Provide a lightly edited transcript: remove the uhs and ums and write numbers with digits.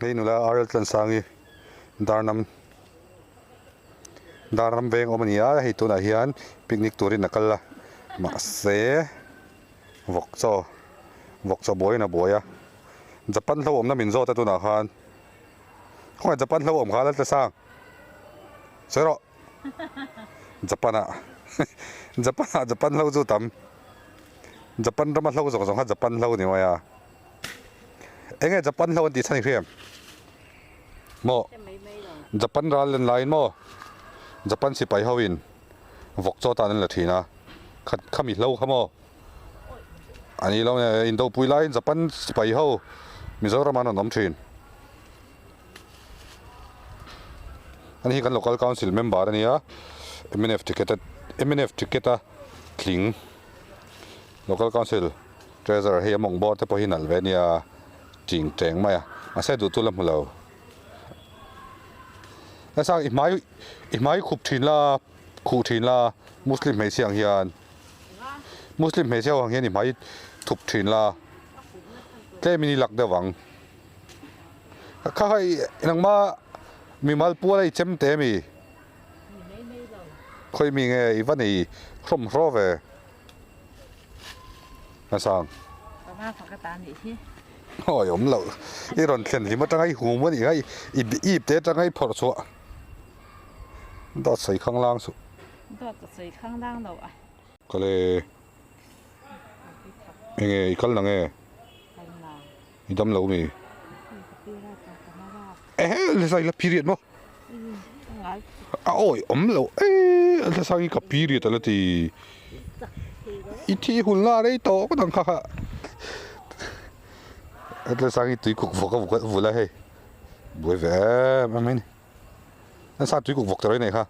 Hei nula RL Tlansangi Darnam Darnam veng awm a ni a, hei tunah hian picnic turin a kal a, mahse vawk chaw vawk chaw buaiin a buai a, Japan hlo awmna min zawt a tunah khan khawngaih Japan hlo awm kha a la tla sang sawi rawh Japan ah Japan ah Japan hlo chu tam Japan rama hlo zawng zawng kha Japan hlo ni mai a. Eng nge Japan hlo an tih chhan i hria em? Maw? Japan ral len laiin maw? Japan sipai ho in vawk chaw tan an la thin a, kha khami hlo kha maw? A ni lo nge indopui laiin Japan sipai ho Mizoram ah an rawn awm thin. Ani hi kan local council member a nia, mnf ticket a mnf ticket a tling. Local Council Treasurer hei a mawng bawr te pawh hi nalh ve ania ching teng mai a, mahse duh chu la hmu lo. Nasa i hmai i hmai khup thin la khuh thin la Muslim hmeichhia ang hian Muslim hmeichhia ho ang hian i hmai thup thin la tlem in i lak deuh ang. Kha kha i nangma mimal puala i chem te mi? Khawi mi nge i va nei hrawm hraw ve? A sang. Panga fak ata nih hi. Awi awm loh. I rawn thlen hlim atanga i hum a nih kha i ip te atanga i phawrh chhuah. Dawt sawi khang lang suh. Dawt ka sawi khang lang lo a. Kale enge i kal na nge? Kal na. I dam lo mi? Ehe lesa i la period maw? A awi awm lo e a sang hi ka period a la ti. I thi hun la rei tawh ka dang kha kha. A sang hi tui kuk vawk a vul a hei. Buai ve em em mai ni. Nasa tui kuk vawk ta rei nei kha.